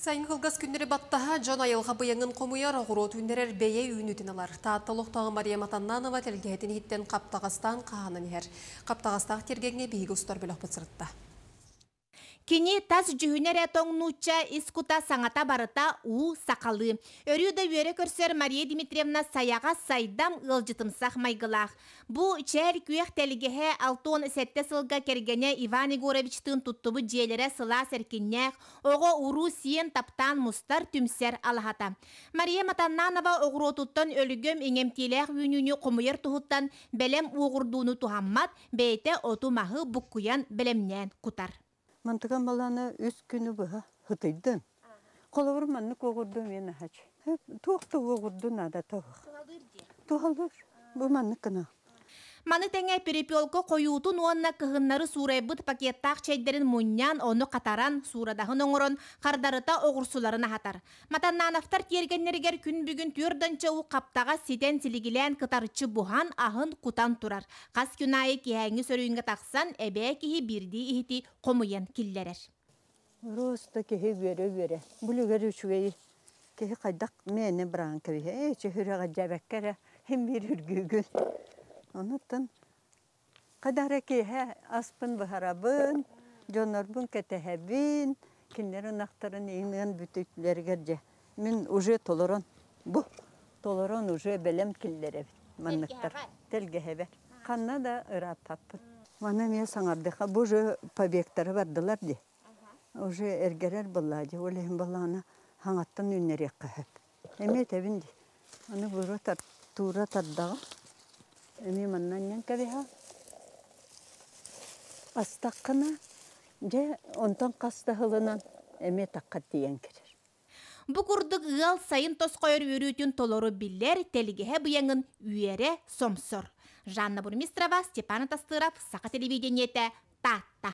Сайыҥҥы кылгас күннэри баттаһа дьон айылҕа быйаҥын хомуйар, оҕуруот үүннэрэр бэйэ үүнүүтүн ылар. Таатта олохтооҕо Мария Матаннанова тэлгэһэтин иһиттэн хаптаҕастаан хаһаанан иһэр. Хаптаҕастаах тиэргэҥҥэ биһиги устар бөлөхпүт сырытта. Кини тас дьүһүнэ эрэ тоҥ нуучча, ис кута саҥата барыта уу сахалыы. Өрүү да үөрэ көрсөр Мария Дмитриевна сайаҕас сайдам ыалдьытымсах майгылаах. Бу чээл күөх тэлгэһэ 67 сылга кэргэнэ Иван Егоровичтыын туттубут дьиэлэрэ сылаас эркиннээх, оҕо-уруу сиэн таптаан мустар, түмсэр алаһата. Мария Матаннанова оҕуруотуттан өлгөм иҥэмтиэлээх үүнүүнү хомуйар туһуттан бэлэм уоҕурдууну туһаммат, бэйэтэ оту-маһы буккуйан бэлэмнээн кутар. Мантыкан баланы үс күнү быһа хытыйдын. Холобур маннык уоҕурдуу мен аһач. Туох да уоҕурдуу наада туох. Туһалыыр. Бу маннык гына. Маны тэҥэ перепелка хойуутун уонна кыһыннары суурайбыт пакеттаах чэйдэрин мунньан, ону хатаран, суурадаһын оҥорон, хардарыта оҕурсуларын аһатар. Матаннановтар тиэргэннэригэр күн бүгүн түөрт уу хаптаҕас ситэн силигилээн кытарчы буһан, аһын кутан турар. Хас күн аайы киэһээҥҥи сөрүүҥҥэ тахсан, эбээ киһи биирдии иһити хомуйан киллэрэр. Просто киһи үөрэ-үөрэ. Бүлүгэр үчүгэй киһи хайдах мээнэ быраан кэбиһэ. Ээ, чөһүрэҕэ дьэбэккэ эрэ хим биир үргүүгүн. Онуттан кадара киһи аспын быһарабын, дьоннорбун кэтэһэбин, кинилэр ынахтарын иҥэн бүтүтлэригэр дьэ. Мин уже толорон, бу толорон уже бэлэм киллэрэбит манныктар. Тэлгэһэбэр. Ханна да ырааппаппын. Маны эмиэ саҥардыха бу уже побегтары бардылар ди. Уже эргэрэр былаа ди. Ол иһин балаана хаҥаттан үүннэриэххэ сөп. Эмиэ тэбин ди. Аны бура тар туура тардаҕа. Эмиэ манна анньан кэбиһэ. Астаххына дьэ онтон хас да сылынан эмиэ тахха тиийэн кэлэр. Бу курдук ыал сайын тосхойор үөрүүтүн толору биллэр, тэлгэһэ быйаҥын үөрэ сомсор. Жанна Бурмистрова, Степан Тастыров, Саха телевидениетэ, Таатта.